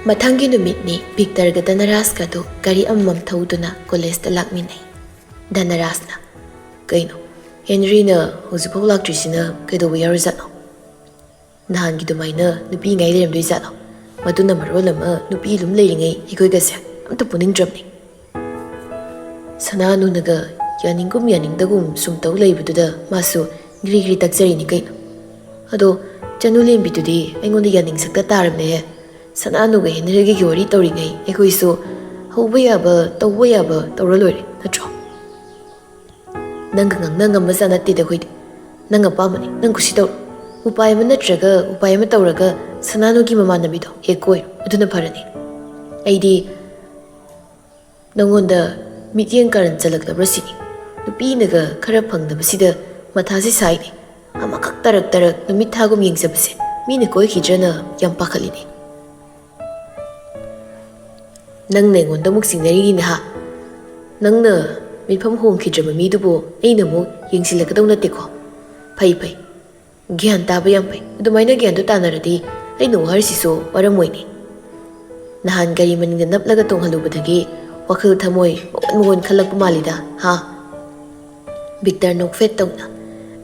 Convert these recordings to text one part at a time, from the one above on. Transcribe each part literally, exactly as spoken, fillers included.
ꯃꯊꯪꯒꯤ ꯅꯨꯃꯤꯠꯅꯤ ꯚꯤꯛꯇꯔꯒ ꯙꯅꯔꯥꯖꯀꯗꯨ ꯒꯥꯔꯤ ꯑꯃꯃꯝ ꯊꯧꯗꯨꯅ ꯀꯣꯂꯦꯖꯇ ꯂꯥꯛꯃꯤꯟꯅꯩ꯫ ꯙꯅꯔꯥꯖꯅ, "ꯀꯩꯅꯣ, ꯍꯦꯅꯔꯤꯅ ꯍꯧꯖꯤꯛꯐꯥꯎ ꯂꯥꯛꯇ꯭ꯔꯤꯁꯤꯅ ꯀꯩꯗꯧꯕ ꯌꯥꯎꯔꯖꯥꯠꯅꯣ? ꯅꯍꯥꯟꯒꯤ ꯑꯗꯨꯃꯥꯏꯅ ꯅꯨꯄꯤ ꯉꯥꯏ ꯂꯩꯔꯝꯗꯣꯏꯖꯥꯠꯂꯣ? ꯃꯗꯨꯅ ꯃꯔꯣꯜ ꯑꯃ ꯅꯨꯄꯤ ꯑꯗꯨꯝ ꯂꯩꯔꯤꯉꯩ ꯑꯩꯈꯣꯏꯒꯁꯦ ꯑꯝꯇ ꯄꯨꯅꯤꯡꯗ꯭ꯔꯕꯅꯤ꯫" ꯁꯅꯥꯅꯨꯅꯒ ꯌꯥꯅꯤꯡꯒꯨꯝ ꯌꯥꯅꯤꯡꯗꯒꯨꯝ ꯁꯨꯝ ꯇꯧ ꯂꯩꯕꯗꯨꯗ ꯃꯥꯁꯨ ꯒ꯭ꯔꯤ ꯒ꯭ꯔꯤ ꯇꯛꯆꯔꯤꯅꯤ ꯀꯩꯅꯣ꯫ ꯑꯗꯣ ꯆꯅꯨ ꯂꯦꯝꯕꯤꯗꯨꯗꯤ ꯑꯩꯉꯣꯟꯗ ꯌꯥꯅꯤꯡꯁꯛꯇ ꯇꯥꯔꯝꯅꯦꯍꯦ꯫ ꯁꯅꯥꯅꯨꯒ ꯍꯦꯅꯔꯤꯒꯒꯤ ꯋꯥꯔꯤ ꯇꯧꯔꯤꯉꯩ ꯑꯩꯈꯣꯏꯁꯨ ꯍꯧꯕ ꯌꯥꯕ, ꯇꯧꯕ ꯌꯥꯕ ꯇꯧꯔ ꯂꯣꯏꯔꯦ, ꯅꯠꯇ꯭ꯔꯣ? ꯅꯪꯒ ꯉꯥꯡꯅ ꯉꯝꯕ ꯖꯥꯠ ꯅꯠꯇꯦꯗ ꯑꯩꯈꯣꯏꯗꯤ꯫ ꯅꯪ ꯑꯄꯥꯝꯕꯅꯤ, ꯅꯪ ꯀꯨꯁꯤ ꯇꯧꯔꯣ꯫ ꯎꯄꯥꯏ ꯑꯃ ꯅꯠꯇ꯭ꯔꯒ ꯎꯄꯥꯏ ꯑꯃ ꯇꯧꯔꯒ ꯁꯅꯥꯅꯨꯒꯤ ꯃꯃꯥꯟꯅꯕꯤꯗꯣ ꯍꯦꯛ ꯀꯣꯏꯔꯣ, ꯑꯗꯨꯅ ꯐꯔꯅꯤ꯫ ꯑꯩꯗꯤ ꯅꯪꯉꯣꯟꯗ ꯃꯤꯠꯌꯦꯡ ꯀꯥꯔꯟ ꯆꯜꯂꯛꯂꯕ꯭ꯔꯥ ꯁꯤꯅꯤ꯫ ꯅꯨꯄꯤꯅꯒ ꯈꯔ ꯐꯪꯗꯕꯁꯤꯗ ꯃꯊꯥꯁꯤ ꯁꯥꯏꯅꯦ꯫ ꯑꯃꯈꯛ ꯇꯔꯛ ꯇꯔꯛ ꯅꯨꯃꯤꯠ ꯊꯥꯒꯨꯝ ꯌꯦꯡꯖꯕꯁꯦ ꯃꯤꯅ ꯀꯣꯏꯈꯤꯗ꯭ꯔꯅ ꯌꯥꯝ ꯄꯥꯈꯠꯂꯤꯅꯦ꯫ ꯅꯪꯅ ꯑꯩꯉꯣꯟꯗ ꯑꯃꯨꯛ ꯆꯤꯡꯅꯔꯤꯅꯤ ꯍꯥ? ꯅꯪꯅ ꯃꯤꯠꯐꯝ ꯍꯣꯡꯈꯤꯗ꯭ꯔꯕ ꯃꯤꯗꯨꯕꯨ ꯑꯩꯅ ꯑꯃꯨꯛ ꯌꯦꯡꯁꯤꯜꯂꯛꯀꯗꯧ ꯅꯠꯇꯦꯀꯣ? ꯐꯩ, ꯐꯩ꯫ ꯒ꯭ꯌꯥꯟ ꯇꯥꯕ ꯌꯥꯝ ꯐꯩ꯫ ꯑꯗꯨꯃꯥꯏꯅ ꯒ꯭ꯌꯥꯟꯗꯨ ꯇꯥꯅꯔꯗꯤ ꯑꯩꯅ ꯋꯥꯍꯔꯁꯤꯁꯨ ꯋꯥꯔꯝꯃꯣꯏꯅꯦ꯫ ꯅꯍꯥꯟ ꯒꯥꯔꯤ ꯃꯅꯤꯡꯗ ꯅꯞꯂꯒ ꯇꯣꯡꯍꯜꯂꯨꯕꯗꯒꯤ ꯋꯥꯈꯜ ꯊꯃꯣꯏ ꯃꯉꯣꯟ ꯃꯉꯣꯟ ꯈꯜꯂꯛꯄ ꯃꯥꯜꯂꯤꯗ, ꯍꯥ?" ꯚꯤꯛꯇꯔ ꯅꯣꯛꯐꯦꯠ ꯇꯧꯅ,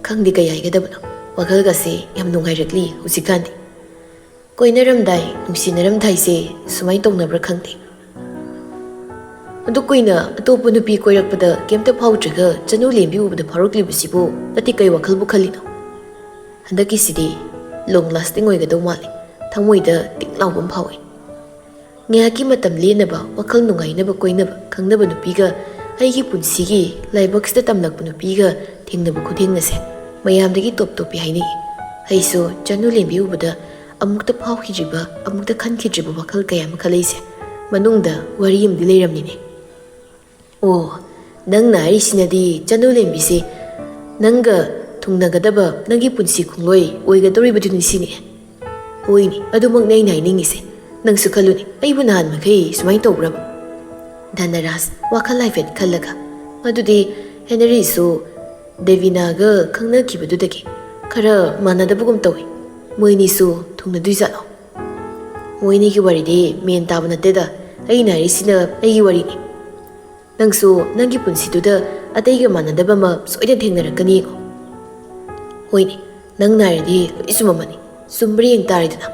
"ꯈꯪꯗꯦ ꯀꯩ ꯍꯥꯏꯒꯗꯕꯅꯣ꯫ ꯋꯥꯈꯜꯒꯁꯦ ꯌꯥꯝ ꯅꯨꯡꯉꯥꯏꯔꯛꯂꯤ ꯍꯧꯖꯤꯛꯀꯥꯟꯗꯤ꯫ ꯀꯣꯏꯅꯔꯝꯗꯥꯏ, ꯅꯨꯡꯁꯤꯅꯔꯝꯗꯥꯏꯁꯦ ꯁꯨꯃꯥꯏꯅ ꯇꯧꯅꯕ꯭ꯔꯥ ꯈꯪꯗꯦ꯫ ꯑꯗꯨ ꯀꯨꯏꯅ ꯑꯇꯣꯞꯄ ꯅꯨꯄꯤ ꯀꯣꯏꯔꯛꯄꯗ ꯀꯩꯝꯇ ꯐꯥꯎꯗ꯭ꯔꯒ ꯆꯅꯨ ꯂꯦꯝꯕꯤ ꯎꯕꯗ ꯐꯥꯎꯔꯛꯂꯤꯕꯁꯤꯕꯨ ꯅꯠꯇꯦ ꯀꯩ ꯋꯥꯈꯜꯕꯨ ꯈꯜꯂꯤꯅꯣ? ꯍꯟꯗꯛꯀꯤꯁꯤꯗꯤ ꯂꯣꯡ ꯂꯥꯁꯇꯤꯡ ꯑꯣꯏꯒꯗꯧ ꯃꯥꯜꯂꯤ꯫ ꯊꯃꯣꯏꯗ ꯇꯤꯡ ꯂꯥꯎꯕ ꯑꯃ ꯐꯥꯎꯏ꯫ ꯉꯥꯏꯍꯥꯛꯀꯤ ꯃꯇꯝ ꯂꯦꯟꯅꯕ, ꯋꯥꯈꯜ ꯅꯨꯡꯉꯥꯏꯅꯕ ꯀꯣꯏꯅꯕ, ꯈꯪꯅꯕ ꯅꯨꯄꯤꯒ ꯑꯩꯒꯤ ꯄꯨꯟꯁꯤꯒꯤ ꯂꯥꯏꯕꯛꯁꯤꯗ ꯇꯝꯂꯛꯄ ꯅꯨꯄꯤꯒ ꯊꯦꯡꯅꯕ ꯈꯨꯊꯦꯡꯅꯁꯦ ꯃꯌꯥꯝꯗꯒꯤ ꯇꯣꯞ ꯇꯣꯞꯄꯤ ꯍꯥꯏꯅꯩ꯫ ꯑꯩꯁꯨ ꯆꯅꯨ ꯂꯦꯝꯕꯤ ꯎꯕꯗ ꯑꯃꯨꯛꯇ ꯐꯥꯎꯈꯤꯗ꯭ꯔꯤꯕ, ꯑꯃꯨꯛꯇ ꯈꯟꯈꯤꯗ꯭ꯔꯤꯕ ꯋꯥꯈꯜ ꯀꯌꯥ ꯑꯃ ꯈꯜꯂꯛꯏꯁꯦ ꯃꯅꯨꯡꯗ ꯋꯥꯔꯤ ꯑꯃꯗꯤ ꯂꯩꯔꯝꯃꯤꯅꯦ꯫ ꯑꯣ, ꯅꯪꯅ ꯍꯥꯏꯔꯤꯁꯤꯅꯗꯤ ꯆꯅꯨ ꯂꯦꯝꯕꯤꯁꯦ ꯅꯪꯒ ꯊꯨꯡꯅꯒꯗꯕ ꯅꯪꯒꯤ ꯄꯨꯟꯁꯤ ꯈꯣꯡꯂꯣꯏ ꯑꯣꯏꯒꯗꯧꯔꯤꯕꯗꯨꯅꯤ ꯁꯤꯅꯦ꯫ ꯍꯣꯏꯅꯦ, ꯑꯗꯨꯃꯛꯅꯦ ꯑꯩꯅ ꯍꯥꯏꯅꯤꯡꯉꯤꯁꯦ꯫ ꯅꯪꯁꯨ ꯈꯜꯂꯨꯅꯦ, ꯑꯩꯕꯨ ꯅꯍꯥꯟ ꯃꯈꯩ ꯁꯨꯃꯥꯏꯅ ꯇꯧꯕ꯭ꯔꯕ? ꯙꯅꯔꯥꯖ ꯋꯥꯈꯜ ꯍꯥꯏꯐꯦꯠ ꯈꯜꯂꯒ, "ꯑꯗꯨꯗꯤ ꯍꯦꯅꯔꯤꯁꯨ ꯗꯦꯕꯤꯅꯥꯒ ꯈꯪꯅꯈꯤꯕꯗꯨꯗꯒꯤ ꯈꯔ ꯃꯥꯟꯅꯗꯕꯒꯨꯝ ꯇꯧꯏ꯫ ꯃꯣꯏꯅꯤꯁꯨ ꯊꯨꯡꯅꯗꯣꯏꯖꯥꯠꯂꯣ?" ꯃꯣꯏꯅꯤꯒꯤ ꯋꯥꯔꯤꯗꯤ ꯃꯦꯟ ꯇꯥꯕ ꯅꯠꯇꯦꯗ꯫ ꯑꯩꯅ ꯍꯥꯏꯔꯤꯁꯤꯅ ꯑꯩꯒꯤ ꯋꯥꯔꯤꯅꯤ꯫ ꯅꯪꯁꯨ ꯅꯪꯒꯤ ꯄꯨꯟꯁꯤꯗꯨꯗ ꯑꯇꯩꯒ ꯃꯥꯟꯅꯗꯕ ꯑꯃ ꯁꯣꯏꯗꯅ ꯊꯦꯡꯅꯔꯛꯀꯅꯤ ꯌꯦꯡꯉꯣ꯫ ꯍꯣꯏꯅꯦ, ꯅꯪ ꯅꯥꯏꯔꯗꯤ ꯂꯣꯏ ꯆꯨꯝꯃꯝꯃꯅꯤ꯫ ꯆꯨꯝꯕ꯭ꯔꯥ ꯌꯦꯡ ꯇꯥꯔꯦꯗꯅ꯫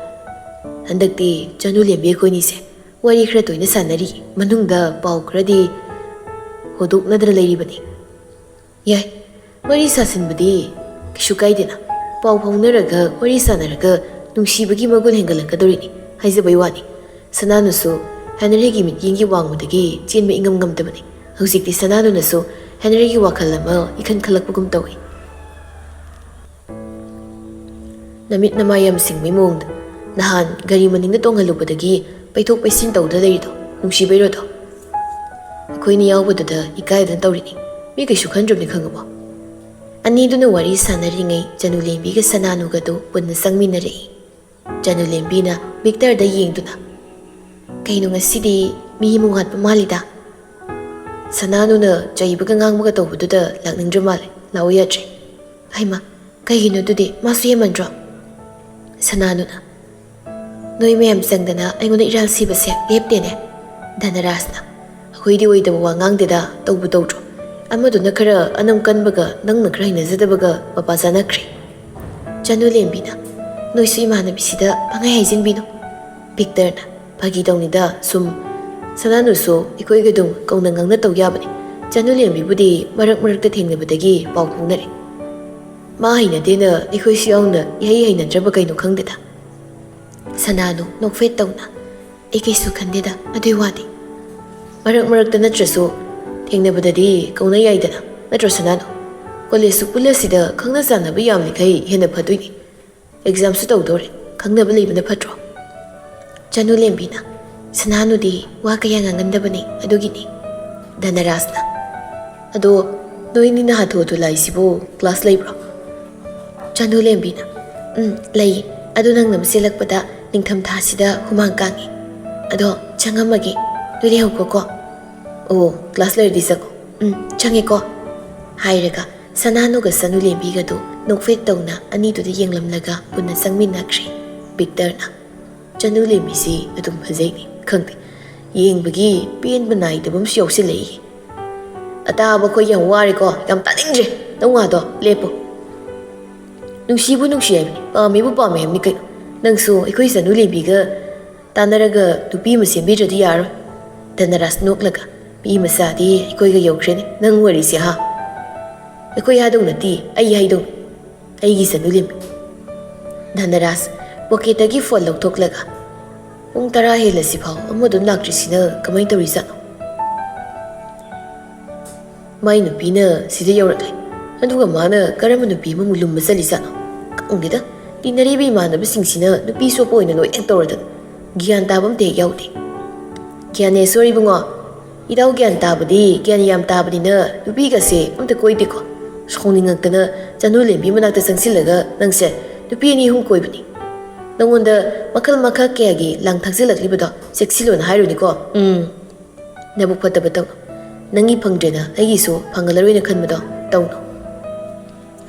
ꯍꯟꯗꯛꯇꯤ ꯆꯅꯨ ꯂꯦꯝꯕꯤ ꯑꯩꯈꯣꯏꯅꯤꯁꯦ ꯋꯥꯔꯤ ꯈꯔ ꯇꯣꯏꯅ ꯁꯥꯟꯅꯔꯤ, ꯃꯅꯨꯡꯗ ꯄꯥꯎ ꯈꯔꯗꯤ ꯍꯣꯗꯣꯛꯅꯗꯅ ꯂꯩꯔꯤꯕꯅꯤ꯫ ꯌꯥꯏ, ꯋꯥꯔꯤ ꯁꯥꯁꯤꯟꯕꯗꯤ ꯀꯩꯁꯨ ꯀꯥꯏꯗꯦꯅ꯫ ꯄꯥꯎ ꯐꯥꯎꯅꯔꯒ ꯋꯥꯔꯤ ꯁꯥꯟꯅꯔꯒ ꯅꯨꯡꯁꯤꯕꯒꯤ ꯃꯒꯨꯟ ꯍꯦꯟꯒꯠꯂꯛꯀꯗꯧꯔꯤꯅꯤ꯫ ꯍꯥꯏꯖꯕꯩ ꯋꯥꯅꯤ, ꯁꯅꯥꯅꯨꯁꯨ ꯍꯦꯅꯔꯤꯒꯤ ꯃꯤꯠꯌꯦꯡꯒꯤ ꯋꯥꯡꯃꯗꯒꯤ ꯆꯦꯟꯕ ꯏꯉꯝ ꯉꯝꯗꯕꯅꯤ꯫ ꯍꯧꯖꯤꯛꯇꯤ ꯁꯅꯥꯅꯨꯅꯁꯨ ꯍꯦꯅꯔꯤꯒꯤ ꯋꯥꯈꯜ ꯑꯃ ꯏꯈꯟ ꯈꯜꯂꯛꯄꯒꯨꯝ ꯇꯧꯏ꯫ ꯅꯃꯤꯠ ꯅꯃꯥꯏ ꯌꯥꯝ ꯁꯤꯡꯕꯩ ꯃꯑꯣꯡꯗ꯫ ꯅꯍꯥꯟ ꯒꯥꯔꯤ ꯃꯅꯤꯡꯗ ꯇꯣꯡꯍꯜꯂꯨꯕꯗꯒꯤ ꯄꯩꯊꯣꯛ ꯄꯩꯁꯤꯟ ꯇꯧꯗ ꯂꯩꯔꯤꯗꯣ ꯅꯨꯡꯁꯤꯕꯩꯔꯣꯗꯣ? ꯑꯩꯈꯣꯏꯅꯤ ꯌꯥꯎꯕꯗꯨꯗ ꯏꯀꯥꯏꯗꯅ ꯇꯧꯔꯤꯅꯤ꯫ ꯃꯤ ꯀꯩꯁꯨ ꯈꯟꯗ꯭ꯔꯕꯅꯤ, ꯈꯪꯉꯕꯣ? ꯑꯅꯤꯗꯨꯅ ꯋꯥꯔꯤ ꯁꯥꯟꯅꯔꯤꯉꯩ ꯆꯅꯨ ꯂꯦꯝꯕꯤꯒ ꯁꯅꯥꯅꯨꯒꯗꯨ ꯄꯨꯟꯅ ꯆꯪꯃꯤꯟꯅꯔꯛꯏ꯫ ꯆꯅꯨ ꯂꯦꯝꯕꯤꯅ ꯕꯤꯛꯇꯔꯗ ꯌꯦꯡꯗꯨꯅ, "ꯀꯩꯅꯣ, ꯉꯁꯤꯗꯤ ꯃꯤ ꯑꯃ ꯋꯥꯠꯄ ꯃꯥꯜꯂꯤꯗ?" ꯁꯅꯥꯅꯨꯅ ꯆꯩꯕꯒ ꯉꯥꯡꯕꯒ ꯇꯧꯕꯗꯨꯗ ꯂꯥꯛꯅꯤꯡꯗ꯭ꯔ ꯃꯥꯜꯂꯦ, ꯂꯥꯛꯑꯣ ꯌꯥꯗ꯭ꯔꯦ꯫ ꯍꯩꯃꯥ, ꯀꯩꯒꯤꯅꯣ ꯑꯗꯨꯗꯤ? ꯃꯥꯁꯨ ꯍꯦꯟꯃꯟꯗ꯭ꯔꯣ? ꯁꯅꯥꯅꯨꯅ, "ꯅꯣꯏ ꯃꯌꯥꯝ ꯆꯪꯗꯅ ꯑꯩꯉꯣꯟꯗ ꯏꯔꯥꯜ ꯁꯤꯕꯁꯦ ꯂꯦꯞꯇꯦꯅꯦ?" ꯙꯅꯔꯥꯖꯅ, "ꯑꯩꯈꯣꯏꯗꯤ ꯑꯣꯏꯗꯕ ꯋꯥ ꯉꯥꯡꯗꯦꯗ, ꯇꯧꯕꯨ ꯇꯧꯗ꯭ꯔꯣ? ꯑꯃꯗꯨꯅ ꯈꯔ ꯑꯅꯝ ꯀꯟꯕꯒ ꯅꯪꯅ ꯈꯔ ꯍꯩꯅꯖꯗꯕꯒ ꯃꯄꯥ ꯆꯥꯅꯈ꯭ꯔꯦ꯫" ꯆꯅꯨ ꯂꯦꯝꯕꯤꯅ, "ꯅꯣꯏꯁꯨ ꯏꯃꯥꯟꯅꯕꯤꯁꯤꯗ ꯄꯪꯍꯥꯏ ꯍꯥꯏꯖꯤꯟꯕꯤꯅꯨ꯫" ꯕꯤꯛꯇꯔꯅ, "ꯐꯥꯒꯤ ꯇꯧꯅꯤꯗ, ꯁꯨꯝ ꯁꯅꯥꯅꯨꯁꯨ ꯑꯩꯈꯣꯏꯒ ꯑꯗꯨꯝ ꯀꯧꯅ ꯉꯥꯡꯅ ꯇꯧ ꯌꯥꯕꯅꯤ꯫ ꯆꯅꯨ ꯂꯦꯝꯕꯤꯕꯨꯗꯤ ꯃꯔꯛ ꯃꯔꯛꯇ ꯊꯦꯡꯅꯕꯗꯒꯤ ꯄꯥꯎ ꯐꯥꯎꯅꯔꯦ꯫ ꯃꯥ ꯍꯩꯅꯗꯦꯅ ꯑꯩꯈꯣꯏꯁꯨ ꯌꯥꯎꯅ ꯏꯍꯩ ꯍꯩꯅꯗ꯭ꯔꯕ ꯀꯩꯅꯣ ꯈꯪꯗꯦꯗ꯫" ꯁꯅꯥꯅꯨ ꯅꯣꯛꯐꯦꯠ ꯇꯧꯅ, "ꯑꯩ ꯀꯩꯁꯨ ꯈꯟꯗꯦꯗ ꯑꯗꯨꯏ ꯋꯥꯗꯤ꯫ ꯃꯔꯛ ꯃꯔꯛꯇ ꯅꯠꯇ꯭ꯔꯁꯨ ꯊꯦꯡꯅꯕꯗꯗꯤ ꯀꯧꯅ ꯌꯥꯏꯗꯅ, ꯅꯠꯇ꯭ꯔꯣ ꯁꯅꯥꯅꯨ? ꯀꯣꯂꯦꯖꯁꯨ ꯄꯨꯜꯂꯁꯤꯗ ꯈꯪꯅ ꯆꯥꯟꯅꯕ ꯌꯥꯝꯂꯤꯈꯩ ꯍꯦꯟꯅ ꯐꯗꯣꯏꯅꯤ꯫ ꯑꯦꯛꯖꯥꯝꯁꯨ ꯇꯧꯗꯣꯔꯦ, ꯈꯪꯅꯕ ꯂꯩꯕꯅ ꯐꯠꯇ꯭ꯔꯣ?" ꯆꯅꯨ ꯂꯦꯝꯕꯤꯅ, "ꯁꯅꯥꯅꯨꯗꯤ ꯋꯥ ꯀꯌꯥ ꯉꯥꯡꯒꯟꯗꯕꯅꯤ, ꯑꯗꯨꯒꯤꯅꯤ꯫" ꯙꯅꯔꯥꯖꯅ, "ꯑꯗꯣ ꯅꯣꯏꯅꯤꯅ ꯍꯥꯊꯨ ꯍꯥꯊꯨ ꯂꯥꯛꯏꯁꯤꯕꯨ ꯀ꯭ꯂꯥꯁ ꯂꯩꯕ꯭ꯔꯣ?" ꯆꯅꯨ ꯂꯦꯝꯕꯤꯅ, "ꯎꯝ, ꯂꯩꯌꯦ꯫ ꯑꯗꯨ ꯅꯪꯅ ꯑꯃ ꯆꯦꯜꯂꯛꯄꯗ ꯅꯤꯡꯊꯝ ꯊꯥꯁꯤꯗ ꯍꯨꯃꯥꯡ ꯀꯥꯡꯉꯤ꯫ ꯑꯗꯣ ꯆꯪꯉꯝꯃꯒꯦ, ꯅꯣꯏ ꯂꯩꯍꯧꯈꯣꯀꯣ꯫" "ꯑꯣ, ꯀ꯭ꯂꯥꯁ ꯂꯩꯔꯗꯤ ꯆꯪꯉꯣ꯫ ꯎꯝ, ꯆꯪꯉꯦꯀꯣ꯫" ꯍꯥꯏꯔꯒ ꯁꯅꯥꯅꯨꯒ ꯆꯅꯨ ꯂꯦꯝꯕꯤꯒꯗꯨ ꯅꯣꯛꯐꯦꯠ ꯇꯧꯅ ꯑꯅꯤꯗꯨꯗ ꯌꯦꯡꯂꯝꯂꯒ ꯄꯨꯟꯅ ꯆꯪꯃꯤꯟꯅꯈ꯭ꯔꯦ꯫ ꯕꯤꯛꯇꯔꯅ, ꯆꯅꯨ ꯂꯦꯝꯕꯤꯁꯤ ꯑꯗꯨꯝ ꯐꯖꯩꯅꯦ, ꯈꯪꯗꯦ, ꯌꯦꯡꯕꯒꯤ ꯄꯦꯟꯕ ꯅꯥꯏꯗꯕ ꯑꯃꯁꯨ ꯌꯥꯎꯁꯤꯜꯂꯛꯏ꯫ ꯑꯇꯥꯕ ꯑꯩꯈꯣꯏ ꯌꯥꯝ ꯋꯥꯔꯦꯀꯣ, ꯌꯥꯝ ꯇꯥꯅꯤꯡꯗ꯭ꯔꯦ꯫ ꯅꯪ ꯋꯥꯗꯣ ꯂꯦꯞꯄꯣ꯫ ꯅꯨꯡꯁꯤꯕꯨ ꯅꯨꯡꯁꯤ ꯍꯥꯏꯕꯅꯤ, ꯄꯥꯝꯃꯤꯕꯨ ꯄꯥꯝꯃꯤ ꯍꯥꯏꯕꯅꯤ ꯀꯩꯅꯣ꯫ ꯅꯪꯁꯨ ꯑꯩꯈꯣꯏ ꯆꯅꯨ ꯂꯦꯝꯕꯤꯒ ꯇꯥꯟꯅꯔꯒ ꯅꯨꯄꯤ ꯑꯃ ꯁꯦꯝꯕꯤꯗ꯭ꯔꯗꯤ ꯌꯥꯔꯣꯏ꯫ ꯙꯅꯔꯥꯖ ꯅꯣꯛꯂꯒ, "ꯃꯤ ꯃꯆꯥꯗꯤ ꯑꯩꯈꯣꯏꯒ ꯌꯧꯈ꯭ꯔꯦꯅꯦ ꯅꯪ ꯋꯥꯔꯤꯁꯦ ꯍꯥ?" "ꯑꯩꯈꯣꯏ ꯍꯥꯏꯗꯧ ꯅꯠꯇꯦ, ꯑꯩ ꯍꯥꯏꯗꯧꯅꯤ, ꯑꯩꯒꯤ ꯆꯅꯨ ꯂꯦꯝꯕꯤ꯫" ꯙꯅꯔꯥꯖ ꯄꯣꯀꯦꯠꯇꯒꯤ ꯐꯣꯟ ꯂꯧꯊꯣꯛꯂꯒ, "ꯄꯨꯡ ꯇꯔꯥ ꯍꯦꯜꯂꯁꯤꯐꯥꯎ ꯑꯃꯗꯨ ꯂꯥꯛꯇ꯭ꯔꯤꯁꯤꯅ ꯀꯃꯥꯏꯅ ꯇꯧꯔꯤꯖꯥꯠꯅꯣ?" "ꯃꯥꯏ ꯅꯨꯄꯤꯅ ꯁꯤꯗ ꯌꯧꯔꯛꯂꯦ꯫ ꯑꯗꯨꯒ ꯃꯥꯅ ꯀꯔꯝꯕ ꯅꯨꯄꯤ ꯑꯃꯃꯨꯛ ꯂꯨꯝꯕ ꯆꯠꯂꯤꯖꯥꯠꯅꯣ? ꯈꯪꯗꯦꯗ, ꯇꯤꯟꯅꯔꯤꯕ ꯏꯃꯥꯟꯅꯕꯁꯤꯡꯁꯤꯅ ꯅꯨꯄꯤ ꯆꯣꯞꯄ ꯑꯣꯏꯅ ꯂꯣꯏ ꯍꯦꯛ ꯇꯧꯔꯗꯅ꯫ ꯒ꯭ꯌꯥꯟ ꯇꯥꯕ ꯑꯝꯇ ꯍꯦꯛ ꯌꯥꯎꯗꯦ꯫" "ꯒ꯭ꯌꯥꯅꯦꯁꯣꯔ ꯏꯕꯨꯡꯉꯣ, ꯏꯇꯥꯎ ꯒ꯭ꯌꯥꯟ ꯇꯥꯕꯗꯤ ꯒ꯭ꯌꯥꯟ ꯌꯥꯝ ꯇꯥꯕꯅꯤꯅ ꯅꯨꯄꯤꯒꯁꯦ ꯑꯝꯇ ꯀꯣꯏꯗꯦꯀꯣ꯫ ꯁꯥꯎꯅꯤꯡꯉꯛꯇꯅ ꯆꯅꯨ ꯂꯦꯝꯕꯤ ꯃꯅꯥꯛꯇ ꯆꯪꯁꯤꯜꯂꯒ ꯅꯪꯁꯦ ꯅꯨꯄꯤ ꯑꯅꯤ ꯑꯍꯨꯝ ꯀꯣꯏꯕꯅꯤ꯫ ꯅꯉꯣꯟꯗ ꯃꯈꯜ ꯃꯈꯜ ꯀꯌꯥꯒꯤ ꯂꯥꯡ ꯊꯥꯛꯆꯜꯂꯛꯂꯤꯕꯗꯣ ꯆꯦꯛꯁꯤꯜꯂꯣꯅ ꯍꯥꯏꯔꯨꯅꯤꯀꯣ꯫ ꯎꯝ, ꯅꯕꯨꯛ ꯐꯠꯇꯕ ꯇꯧꯅꯨ꯫ ꯅꯪꯒꯤ ꯐꯪꯗ꯭ꯔꯦꯅ ꯑꯩꯒꯤꯁꯨ ꯐꯪꯉꯂꯔꯣꯏꯅ ꯈꯟꯕꯗꯣ ꯇꯧꯅꯨ꯫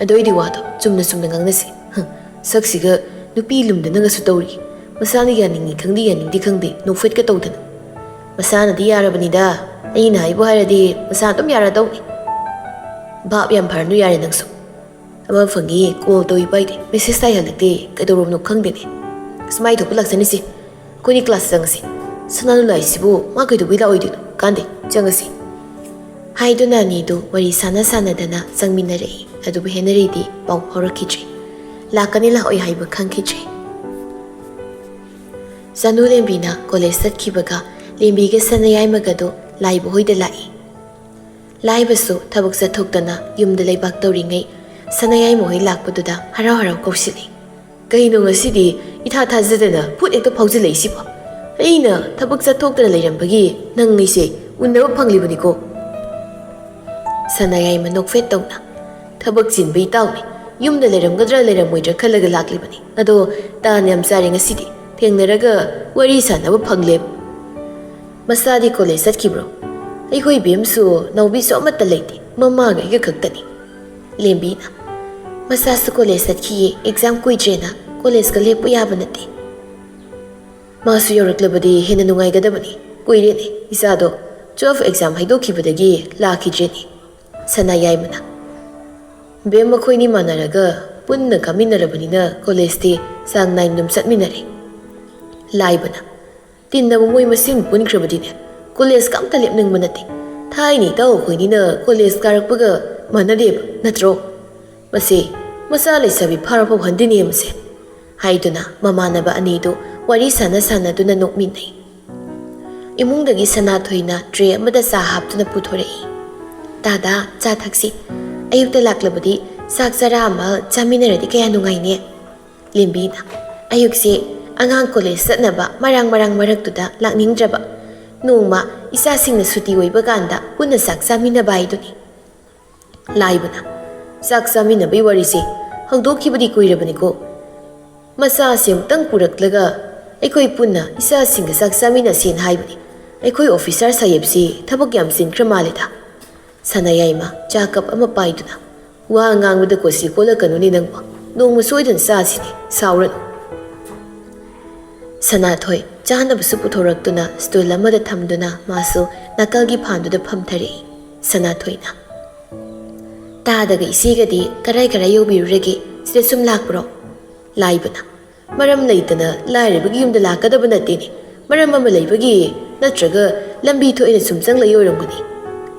ꯑꯗꯨ ꯑꯣꯏꯗꯤ ꯋꯥꯗꯣ ꯆꯨꯝꯅ ꯆꯨꯝꯅ ꯉꯥꯡꯅꯁꯤ꯫" ꯍꯝ, ꯁꯛꯁꯤꯒ ꯅꯨꯄꯤ ꯂꯨꯝꯗꯅꯒꯁꯨ ꯇꯧꯔꯤ꯫ ꯃꯁꯥꯅ ꯌꯥꯅꯤꯡꯉꯤ ꯈꯪꯗꯦ ꯌꯥꯅꯤꯡꯗꯦ ꯈꯪꯗꯦ ꯅꯣꯛꯐꯦꯠꯀ ꯇꯧꯗꯅ꯫ "ꯃꯁꯥꯅꯗꯤ ꯌꯥꯔꯕꯅꯤꯗ, ꯑꯩꯅ ꯍꯥꯏꯕꯨ ꯍꯥꯏꯔꯗꯤ ꯃꯁꯥ ꯑꯗꯨꯝ ꯌꯥꯔꯗꯧꯅꯤ꯫" "ꯚꯥꯞ ꯌꯥꯝ ꯐꯔꯅꯨ ꯌꯥꯔꯦ ꯅꯪꯁꯨ꯫ ꯑꯃ ꯐꯪꯉꯤ ꯀꯣꯜ ꯇꯧꯏ ꯄꯥꯏꯗꯦ, ꯃꯦꯁꯦꯖ ꯊꯥꯏ ꯍꯜꯂꯛꯇꯦ, ꯀꯩꯗꯧꯔꯕꯅꯣ ꯈꯪꯗꯦꯅꯦ꯫ ꯑꯁ ꯃꯥꯏ ꯊꯣꯛꯄ ꯂꯥꯛꯆꯅꯤꯁꯦ꯫ ꯑꯩꯈꯣꯏꯅꯤ ꯀ꯭ꯂꯥꯁ ꯆꯪꯉꯁꯤ꯫ ꯁꯅꯥ ꯂꯨꯂꯥꯏꯁꯤꯕꯨ ꯃꯥ ꯀꯩꯗꯧꯕꯩ ꯂꯥꯛꯑꯣꯏꯗꯣꯏꯅꯣ? ꯀꯥꯟꯗꯦ, ꯆꯪꯉꯁꯤ꯫" ꯍꯥꯏꯗꯨꯅ ꯑꯅꯤꯗꯨ ꯋꯥꯔꯤ ꯁꯥꯟꯅ ꯁꯥꯟꯅꯗꯅ ꯆꯪꯃꯤꯟꯅꯔꯛꯏ꯫ ꯑꯗꯨꯕꯨ ꯍꯦꯅꯔꯤꯗꯤ ꯄꯥꯎ ꯐꯥꯎꯔꯛꯈꯤꯗ꯭ꯔꯦ꯫ ꯂꯥꯛꯀꯅꯤ ꯂꯥꯛꯑꯣꯏ ꯍꯥꯏꯕ ꯈꯪꯈꯤꯗ꯭ꯔꯦ꯫ ꯆꯅꯨ ꯂꯦꯝꯕꯤꯅ ꯀꯣꯂꯦꯖ ꯆꯠꯈꯤꯕꯒ ꯂꯦꯝꯕꯤꯒ ꯁꯅꯥꯌꯥꯏꯃꯒꯗꯨ ꯂꯥꯏꯕ ꯍꯣꯏꯗ ꯂꯥꯛꯏ꯫ ꯂꯥꯏꯕꯁꯨ ꯊꯕꯛ ꯆꯠꯊꯣꯛꯇꯅ ꯌꯨꯝꯗ ꯂꯩꯕꯥꯛ ꯇꯧꯔꯤꯉꯩ ꯁꯅꯥꯌꯥꯏꯃ ꯍꯣꯏ ꯂꯥꯛꯄꯗꯨꯗ ꯍꯔꯥꯎ ꯍꯔꯥꯎ ꯀꯧꯁꯤꯜꯂꯤ꯫ "ꯀꯩꯅꯣ ꯉꯁꯤꯗꯤ ꯏꯊꯥ ꯊꯥꯖꯗꯅ ꯐꯨꯠ ꯍꯦꯛꯇ ꯐꯥꯎꯖꯤꯜꯂꯛꯏꯁꯤꯕꯣ? ꯑꯩꯅ ꯊꯕꯛ ꯆꯠꯊꯣꯛꯇꯅ ꯂꯩꯔꯝꯕꯒꯤ ꯅꯪ ꯑꯩꯁꯦ ꯎꯅꯕ ꯐꯪꯂꯤꯕꯅꯤꯀꯣ꯫" ꯁꯅꯥꯌꯥꯏꯃ ꯅꯣꯛꯐꯦꯠ ꯇꯧꯅ, "ꯊꯕꯛ ꯆꯤꯟꯕ ꯏꯇꯥꯎꯅꯤ, ꯌꯨꯝꯗ ꯂꯩꯔꯝꯒꯗ꯭ꯔꯥ ꯂꯩꯔꯝꯃꯣꯏꯗ꯭ꯔꯥ ꯈꯜꯂꯒ ꯂꯥꯛꯂꯤꯕꯅꯤ꯫ ꯑꯗꯣ ꯇꯥꯟ ꯌꯥꯝ ꯆꯥꯔꯦ ꯉꯁꯤꯗꯤ, ꯊꯦꯡꯅꯔꯒ ꯋꯥꯔꯤ ꯁꯥꯟꯅꯕ ꯐꯪꯂꯦꯕ꯫" "ꯃꯆꯥꯗꯤ ꯀꯣꯂꯦꯖ ꯆꯠꯈꯤꯕ꯭ꯔꯣ?" "ꯑꯩꯈꯣꯏ ꯏꯕꯦꯝꯁꯨ ꯅꯥꯎꯕꯤꯁꯨ ꯑꯃꯠꯇ ꯂꯩꯇꯦ, ꯃꯃꯥꯒ ꯑꯩꯒ ꯈꯛꯇꯅꯤ꯫" ꯂꯦꯝꯕꯤꯅ, "ꯃꯆꯥꯁꯨ ꯀꯣꯂꯦꯖ ꯆꯠꯈꯤꯌꯦ, ꯑꯦꯛꯖꯥꯝ ꯀꯨꯏꯗ꯭ꯔꯦꯅ ꯀꯣꯂꯦꯖꯀ ꯂꯦꯞꯄꯨ ꯌꯥꯕ ꯅꯠꯇꯦ꯫" ꯃꯥꯁꯨ ꯌꯧꯔꯛꯂꯕꯗꯤ ꯍꯦꯟꯅ ꯅꯨꯡꯉꯥꯏꯒꯗꯕꯅꯤ꯫ ꯀꯨꯏꯔꯦꯅꯦ ꯏꯆꯥꯗꯣ twelve exam ꯍꯥꯏꯗꯣꯛꯈꯤꯕꯗꯒꯤ ꯂꯥꯛꯈꯤꯗ꯭ꯔꯦꯅꯦ꯫ ꯁꯅꯥ ꯌꯥꯏꯃꯅ, "ꯕꯦꯝ, ꯃꯈꯣꯏꯅꯤ ꯃꯥꯟꯅꯔꯒ ꯄꯨꯟꯅ ꯀꯥꯃꯤꯟꯅꯔꯕꯅꯤꯅ ꯀꯣꯂꯦꯖꯇꯤ ꯆꯥꯡ ꯅꯥꯏꯅ ꯑꯗꯨꯝ ꯆꯠꯃꯤꯟꯅꯔꯦ꯫" ꯂꯥꯏꯕꯅ, "ꯇꯤꯟꯅꯕ ꯃꯣꯏ ꯃꯁꯦꯟ ꯄꯨꯟꯈ꯭ꯔꯕꯗꯤꯅꯦ, ꯀꯣꯂꯦꯖꯀ ꯑꯝꯇ ꯂꯦꯞꯅꯤꯡꯕ ꯅꯠꯇꯦ꯫ ꯊꯥꯏꯅ ꯏꯇꯥꯎ ꯑꯩꯈꯣꯏꯅꯤꯅ ꯀꯣꯂꯦꯖ ꯀꯥꯔꯛꯄꯒ ꯃꯥꯟꯅꯗꯦꯕ, ꯅꯠꯇ꯭ꯔꯣ? ꯃꯁꯤ ꯃꯆꯥ ꯂꯩꯁꯥꯕꯤ ꯐꯥꯔꯐꯥꯎ ꯍꯟꯗꯦꯅꯦ ꯃꯁꯦ", ꯍꯥꯏꯗꯨꯅ ꯃꯃꯥꯟꯅꯕ ꯑꯅꯤꯗꯨ ꯋꯥꯔꯤ ꯁꯥꯟꯅ ꯁꯥꯟꯅꯗꯨꯅ ꯅꯣꯛꯃꯤꯟꯅꯩ꯫ ꯏꯃꯨꯡꯗꯒꯤ ꯁꯅꯥꯊꯣꯏꯅ ꯇ꯭ꯔꯦ ꯑꯃꯗ ꯆꯥ ꯍꯥꯞꯇꯨꯅ ꯄꯨꯊꯣꯔꯛꯏ꯫ "ꯇꯥꯗ, ꯆꯥ ꯊꯛꯁꯤ꯫ ꯑꯌꯨꯛꯇ ꯂꯥꯛꯂꯕꯗꯤ ꯆꯥꯛ ꯆꯔꯥ ꯑꯃ ꯆꯥꯃꯤꯟꯅꯔꯗꯤ ꯀꯌꯥ ꯅꯨꯡꯉꯥꯏꯅꯦ꯫" ꯂꯦꯝꯕꯤꯅ, "ꯑꯌꯨꯛꯁꯦ ꯑꯉꯥꯡ ꯀꯣꯂꯦꯖ ꯆꯠꯅꯕ ꯃꯔꯥꯡ ꯃꯔꯥꯡ ꯃꯔꯛꯇꯨꯗ ꯂꯥꯛꯅꯤꯡꯗ꯭ꯔꯕ꯫ ꯅꯣꯡꯃ ꯏꯆꯥꯁꯤꯡꯅ ꯁꯨꯇꯤ ꯑꯣꯏꯕ ꯀꯥꯟꯗ ꯄꯨꯟꯅ ꯆꯥꯛ ꯆꯥꯃꯤꯟꯅꯕ ꯍꯥꯏꯗꯨꯅꯤ꯫" ꯂꯥꯏꯕꯅ, "ꯆꯥꯛ ꯆꯥꯃꯤꯟꯅꯕꯒꯤ ꯋꯥꯔꯤꯁꯦ ꯍꯧꯗꯣꯛꯈꯤꯕꯗꯤ ꯀꯨꯏꯔꯕꯅꯤꯀꯣ꯫ ꯃꯆꯥꯁꯦ ꯑꯃꯨꯛꯇꯪ ꯄꯨꯔꯛꯂꯒ ꯑꯩꯈꯣꯏ ꯄꯨꯟꯅ ꯏꯆꯥꯁꯤꯡꯒ ꯆꯥꯛ ꯆꯥꯃꯤꯟꯅꯁꯦꯅ ꯍꯥꯏꯕꯅꯤ꯫ ꯑꯩꯈꯣꯏ ꯑꯣꯐꯤꯁꯥꯔ ꯁꯥꯍꯦꯕꯁꯤ ꯊꯕꯛ ꯌꯥꯝ ꯆꯤꯟꯈ꯭ꯔ ꯃꯥꯜꯂꯦꯗ꯫" ꯁꯅꯥꯌꯥꯏꯃ ꯆꯥ ꯀꯞ ꯑꯃ ꯄꯥꯏꯗꯨꯅ, "ꯋꯥ ꯉꯥꯡꯕꯗ ꯀꯣꯆꯤ ꯀꯣꯜꯂꯛꯀꯅꯨꯅꯦ ꯅꯪꯕꯣ꯫ ꯅꯣꯡꯃ ꯁꯣꯏꯗꯅ ꯆꯥꯁꯤꯅꯦ, ꯁꯥꯎꯔꯅꯨ꯫" ꯁꯅꯥꯊꯣꯏ ꯆꯥꯅꯕꯁꯨ ꯄꯨꯊꯣꯔꯛꯇꯨꯅ ꯁ꯭ꯇꯨꯜ ꯑꯃꯗ ꯊꯝꯗꯨꯅ ꯃꯥꯁꯨ ꯅꯥꯀꯜꯒꯤ ꯐꯥꯟꯗꯨꯗ ꯐꯝꯊꯔꯛꯏ꯫ ꯁꯅꯥꯊꯣꯏꯅ, "ꯇꯥꯗꯒ ꯏꯆꯦꯒꯗꯤ ꯀꯔꯥꯏ ꯀꯔꯥꯏ ꯌꯧꯕꯤꯔꯨꯔꯒꯦ? ꯁꯤꯗ ꯁꯨꯝ ꯂꯥꯛꯄ꯭ꯔꯣ?" ꯂꯥꯏꯕꯅ, "ꯃꯔꯝ ꯂꯩꯇꯅ ꯂꯥꯏꯔꯕꯒꯤ ꯌꯨꯝꯗ ꯂꯥꯛꯀꯗꯕ ꯅꯠꯇꯦꯅꯦ꯫ ꯃꯔꯝ ꯑꯃ ꯂꯩꯕꯒꯤ, ꯅꯠꯇ꯭ꯔꯒ ꯂꯝꯕꯤ ꯊꯣꯛꯑꯦꯅ ꯁꯨꯝ ꯆꯪꯂꯛꯏ ꯑꯣꯏꯔꯝꯒꯅꯤ꯫"